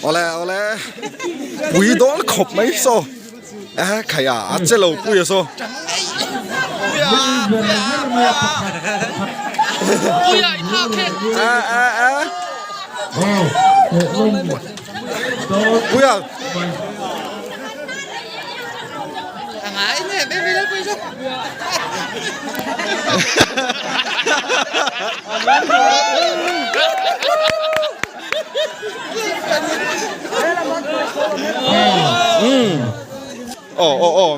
Awle awle pui dawn khawp mai saw e khai a a che lo pui a saw. A a a Puia. Aw aw aw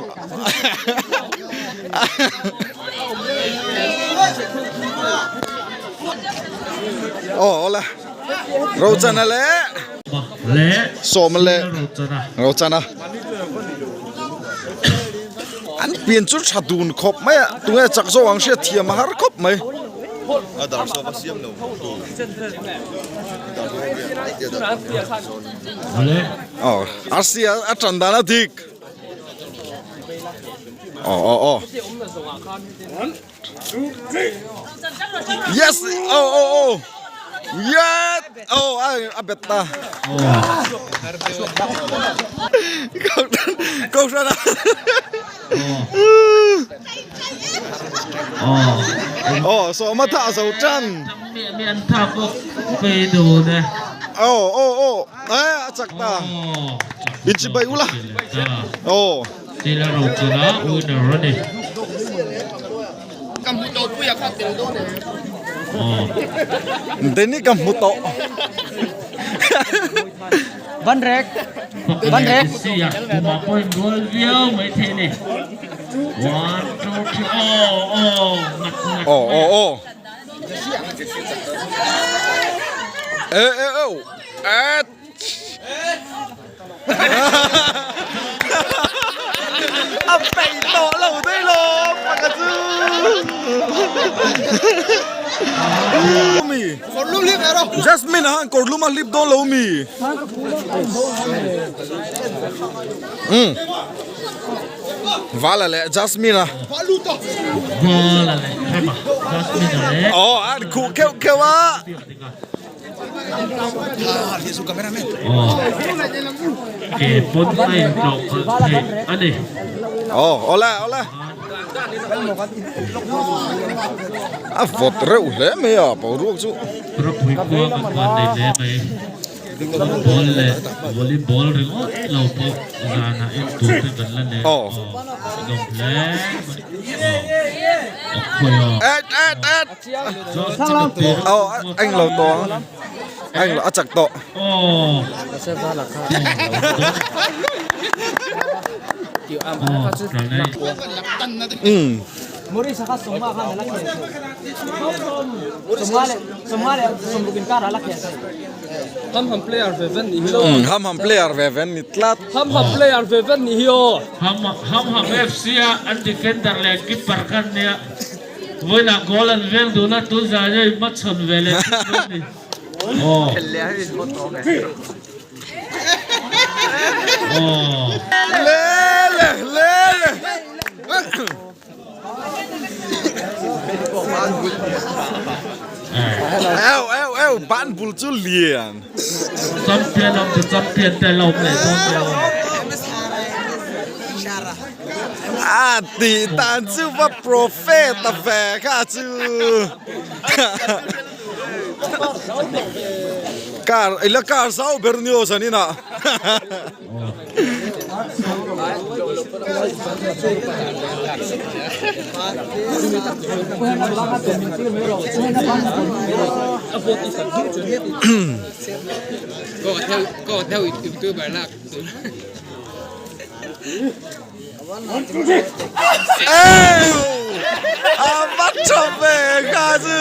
aw awle Rochana leh Sawma leh Rochana an pian chu tha dun khawp mai a tunge chak zawk ang hriat thiam a har khawp mai. Aw arsi a tan dan a dik aw aw aw yes aw aw aw yes aw a bet ta kohhran a Aw sawma tha zo tan. Aw aw aw e a chak ta. In chi bai ula. Aw. Deni ka hmu tawh. Banrek Banrek Aw aw aw E e aw et A peih tawh lo daih lo pakhat chu Mi Jasmine a han kawr lum a hlip dawn lo mi Umm Vala leh Jasmine a Aw an khuh kheuh kheuh a. Aw awle awle a vawt reuh hle mai a boruak chu. Football leh volleyball ringawt lo pawh zanah en tur te kan la nei aw lawm hle mai aw khawi aw. Et et et Aw a englo tawh ang a englo a chak tawh. Umm. Umm ham ham player ve ve an ni tlat. Ham ham FC a an defender leh keeper kha an nia. Vawiinah goal an veng dun a, tun zan hian hmachhawn ve leh thut dawn ni. Aw. Aw. Le le le le. Eu eu eu ban bul chu lian. Champion of the champion te lo awm leh dawn nia. A tih dan chu va prophet a ve kha chu Car ila car zau ber ni aw zanin ah. A va tha ve kha chu.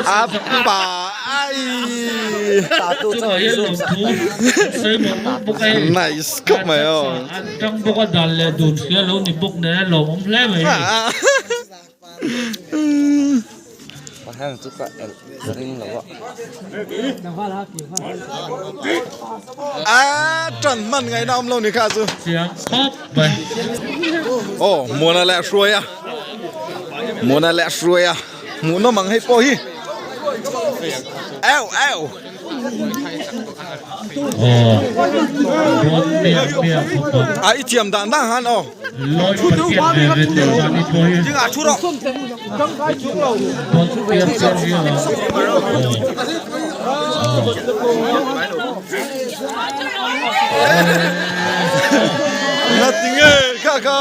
A pa ai. Nice khawp mai aw. A tan hman ngaihna awm lo ni kha chu. Aw Muana leh Hruaia Muana leh Hruaia hmuhnawm ang hei pawh hi eu eu. A i thiam dan dan han aw. Nothing e kha kha.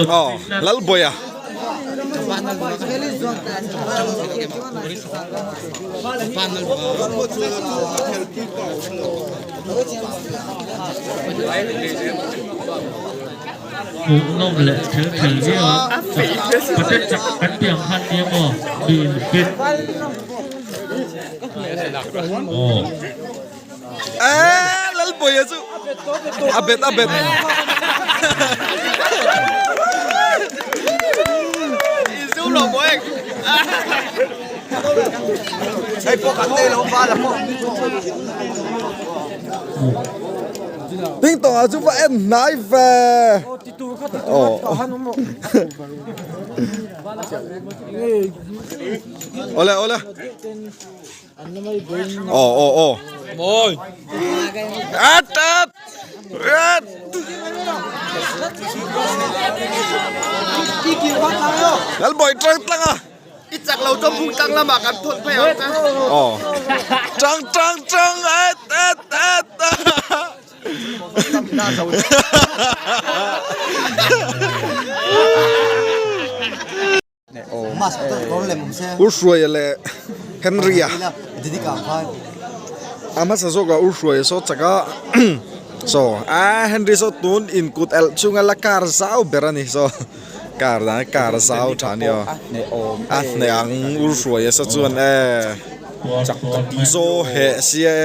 Aw Lalbawia. Hmuhnawm leh kher kher viau a, pate chak kan tih ang khan nia maw mi in fit aw. Eee Lalbawia chu a bet a bet. Ding tawng ah chu va en hnai ve. Aw. Awle awle. Aw aw aw. At at. At. Lalbawi tang tlang a. I chak lo chuan buk tlang lamah kan thawn phei ang che. Aw. Tang tang tang at at at. U Hruaia leh Henry-a a hmasa zawkah U Hruaia saw chak a saw a Henry saw tun inkut elh chunga la kar zau ber a ni saw. Car dang car zau tha nia a hneh ang ur hruai asa chuan e chaw heh sia e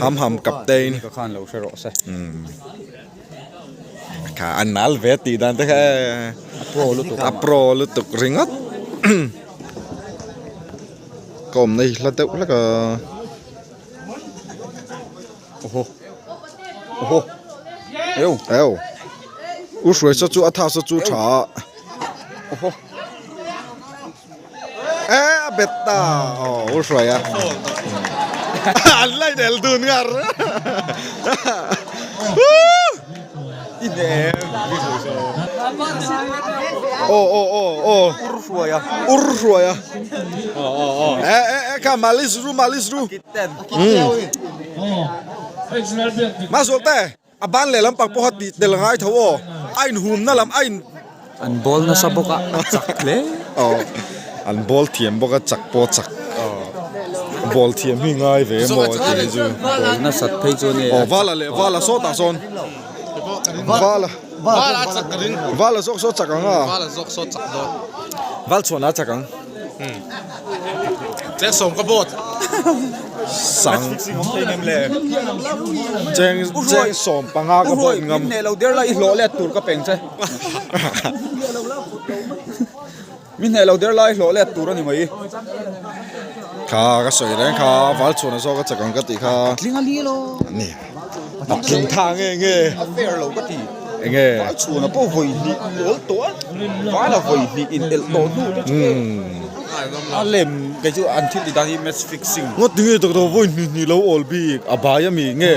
ham ham captain kha a nal ve tih dan te kha e a pro lutuk ringawt ka awmna hi hla deuh hlek a. Oho oho eu eu u hruai saw chu a tha saw chu tha a oho e a bet ta aw u hruai a an la inel dun ngar aw aw aw aw ur hruai a ur hruai a e e e kha malis ru malis ru Mahsualte, a ban leh lampang pawha tih tel ngai tho aw, a inhumna lam a in. An bawl nasa bawk a, a chak hle. Aw, an bawl thiam bawk a, chak pawh chak. Bawl thiam hi ngai ve emaw tih hi chu. Bawl nasat phei chu ania. Aw, vala leh vala sawtah sawn. Vala. Vala a chak ka ring. Vala zawk saw chak ang a. Vala zawk saw chak dawn. Val chhuan a chak ang. Cheng sawm ka bawt. Sang. Cheng cheng sawm panga ka bawt ngam. Min hneh lo der la i hlawh let tur ka peng che. Min hneh lo der la i hlawh let tur a ni mai. Kha ka sawi reng kha val chhuan a zawk a chak ang ka tih kha. Tling a li lo. Ni. A tling tha nge nge. A fair lo ka ti. Enge. Val chhuan a pawh vawi hnih awl tawh a. Vala vawi hnih in elh tawh hnu te chu a lem kei chu an thil tih dan hi match fixing. Ngawt tinge tak tak vawi hnih hnih lo awl bik a bai ami nge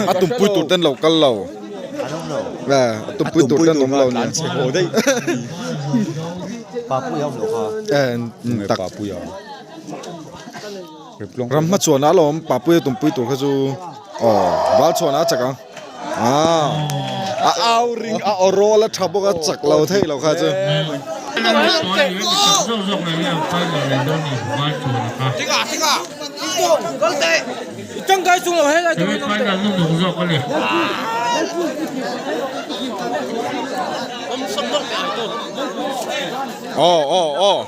a tumpui tur ten lo kal lo. A tumpui tur ten awm lo nia. Tak. Ram hmachhuan a lawm Papuia tumpui tur kha chu aw val chhuan a chak ang. Ah a au ring a aw rawl a tha bawk a chak lo theih lo kha chu. Semi final nu nung zawk a ni. Aw aw aw.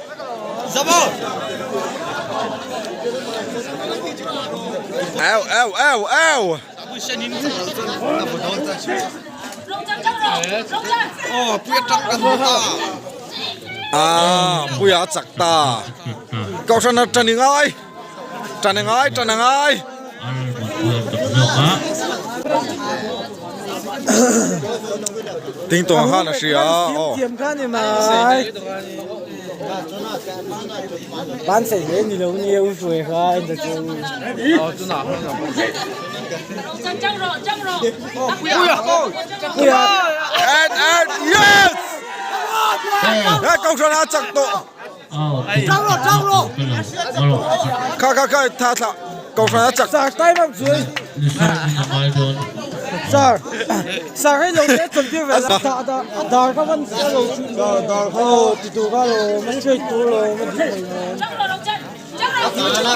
Au au au au. Ah, puia a chak ta. Kohhran a tan i ngai. Tan a ngai, tan a ngai. Ting tawng khan a hria aw. And and yes! He kohhran a chak tawh. Kha kha kha tha thla kohhran a chak.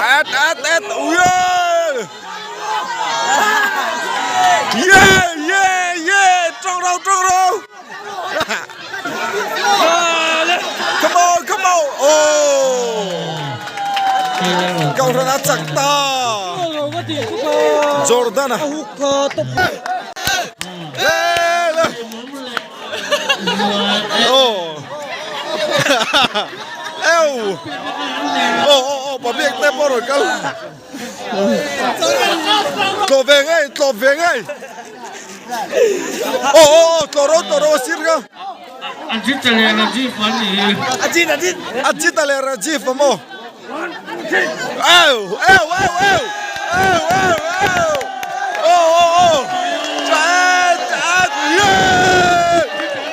At at at yeah! Yeah yeah yeah! Trong rau trong rau. Come on come on. Oh! Kohhran a chak ta. Jordan a. Oh. Eo. Oh oh oh public te pawh rawn kal. Tlawh ve ngei, tlawh ve ngei. Oh oh oh tlawh ro tlawh ro a sir ka. Ajita leh Rajiv an nih hi. Ajita leh Rajiv a maw. Eo eo eo eo. Eo eo eo. Oh oh oh. Cha cha yeah.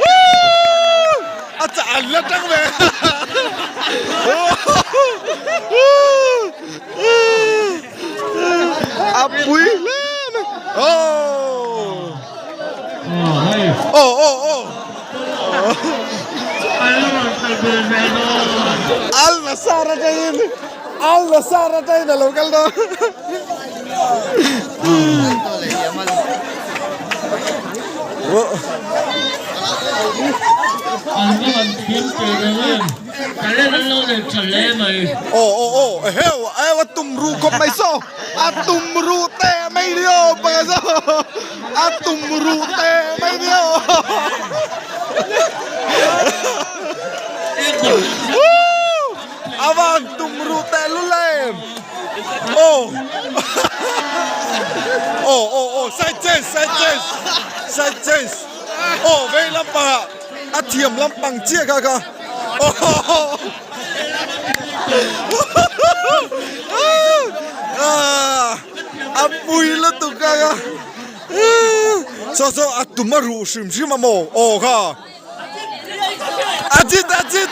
Woo! A cha an la tang ve. A pui hle mai. Oh. Oh oh oh. Al Nassr atangin Al Nassr atangin a lo kal dawn. Aw aw aw eheu eheu a tum ruh khawp mai saw a tum ruh teh mai ni aw pakhat saw a tum ruh teh mai ni aw a van tum ruh teh lul em aw aw aw aw side change side change side change aw vei lampangah a thiam lampang chiah kha kha a pui lutuk kha kha saw saw a tum a ruh hrim hrim a maw aw kha Ajit Ajit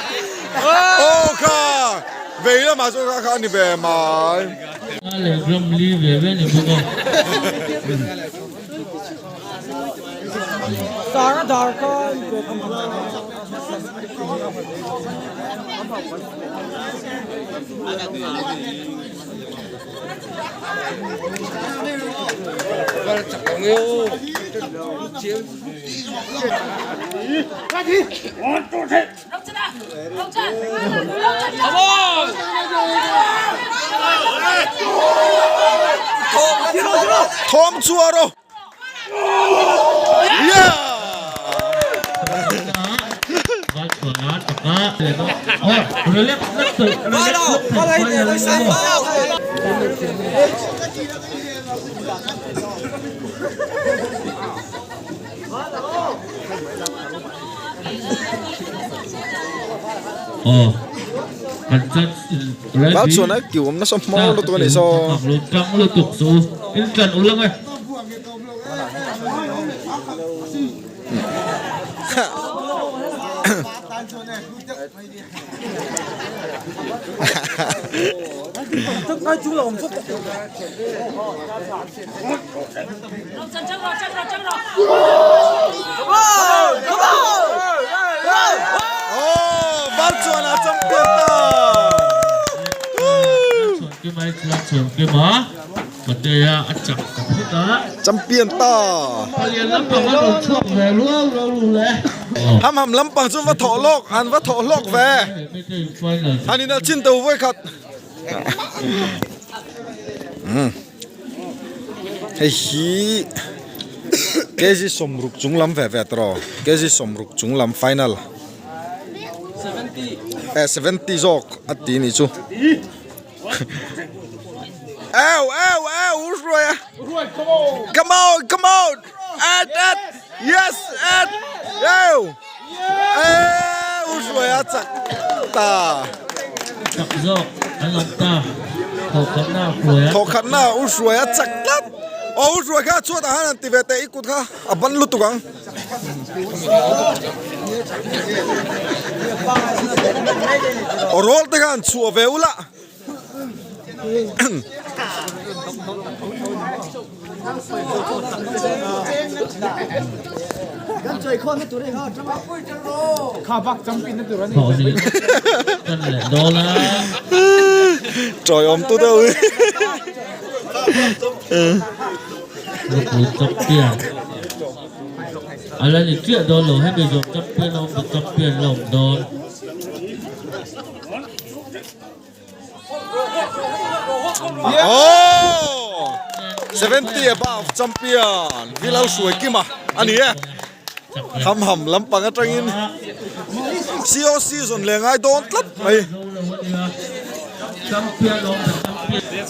aw kha vei lamah chuan kha kha a ni ve mai. Leh ram li ve ve ni bawk a. Thawm chhuah rawh. Yeah! Val chuan a kiu awm nasa hmawr lutuk a nih saw. Aw, val chuan a champion ta. Champion ta. Ham ham lampang chu va thawh lawk an va thawh hlawk ve. Han inalh chin to vawi khat. Hei hi kg sawmruk chung lam ve ve tawh kg sawmruk chung lam final eh 70 zawk a ti nih chu eu eu eu u hruai a come on come on at at yes at eu eu u hruai a chak ta. Chak zawk an awm ta thawhkhatna a hruai a. Thawhkhatna u hruai a chak tlat. Aw u hruai kha chhuatah khan an ti ve teh i kut kha a ban lutuk ang. Aw rawl te kha an chhuah ve ula. Trời ôm tu đâu. Oh! 70 above champion Vilo Suai Kima a ni e. Ham ham lampang atangin COC zawn leh ngai dawn tlat mai.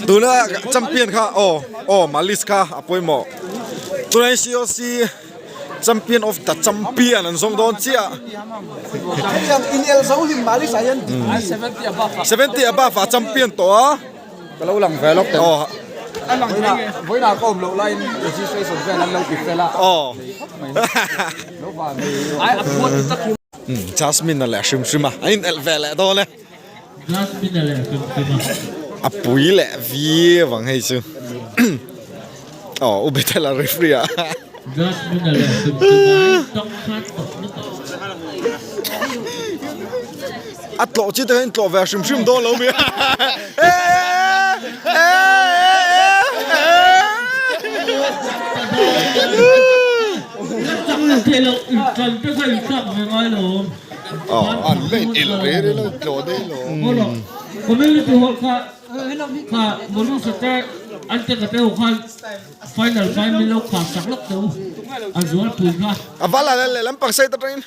Tuna champion kha aw aw Malis kha a pawimawh. Tuna COC Champion of the champion an zawng dawn chiah. 70 above a champion tawh a. Ka lo lang ve lawk teh. Aw. Vawiinah ka awm loh laiin registration vel an lo ti fel a. Aw. Jasmine a leh hrim hrim a, an in elh ve leh dawn e. Jasmine a leh hrim hrim a. A pui leh viau ang hei chu. Aw u Bethel a referee a. Jasmine a leh hrim hrim a, in tawng khan tawh lutuk. A tlawh chi te kha in tlawh ve hrim hrim dawn lo mi. A val a lehlam pang side atangin.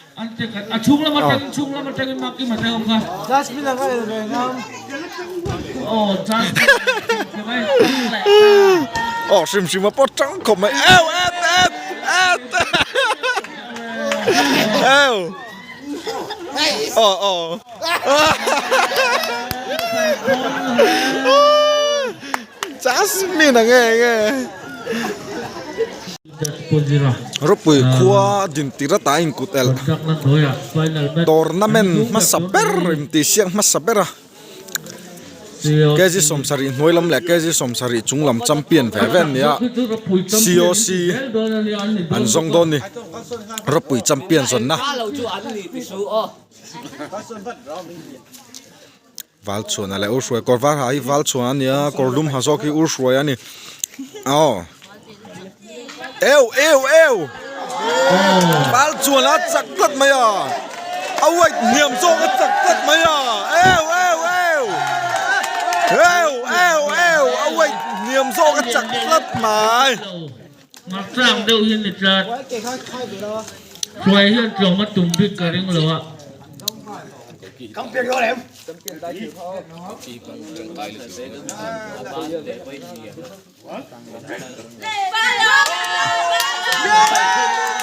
A chhung lam atangin chhung lam atangin Makima te ho kha. Jasmine anga el ve ngam. Aw Jasmine Aw hrim hrim a pawt tang khawp mai. Ew et et et. Ew. Aw aw. Jasmine anga enge. Ropui khua dintir ata a inkut elh tournament hmasa ber intihsiak hmasa ber a kg 70 hnuai lam leh kg 70 chung lam champion ve ve an ni a coc an zawng dawn a ni ropui champion zawnna. Val chhuan a leh ur hruai kawr var ha hi val chhuan a ni a kawr lum ha zawk hi ur hruai a ni aw eu eu eu val chhuan a chak tlat mai a a white hniam zawk a chak tlat mai a eu eu eu eu eu eu a white hniam zawk a chak tlat mai. Ngakchang deuh hi ni tlat. Hruai hian tlawm a tum bik ka ring lo a.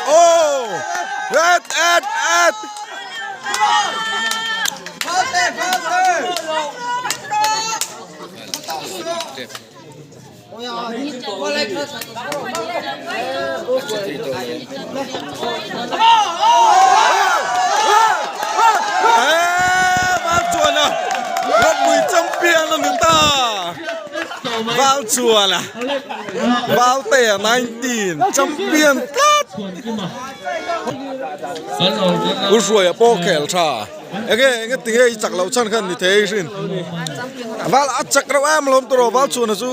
Oh! Et et et! Valchuana ropui champion a ni ta Valchuana Valtea 19 champion tlat U Hruaia pawh khel tha. Enge enge tinge i chak loh chhan khan ni thei hrin. Val a chak reuh em alawm tawh rawh val chhuana chu.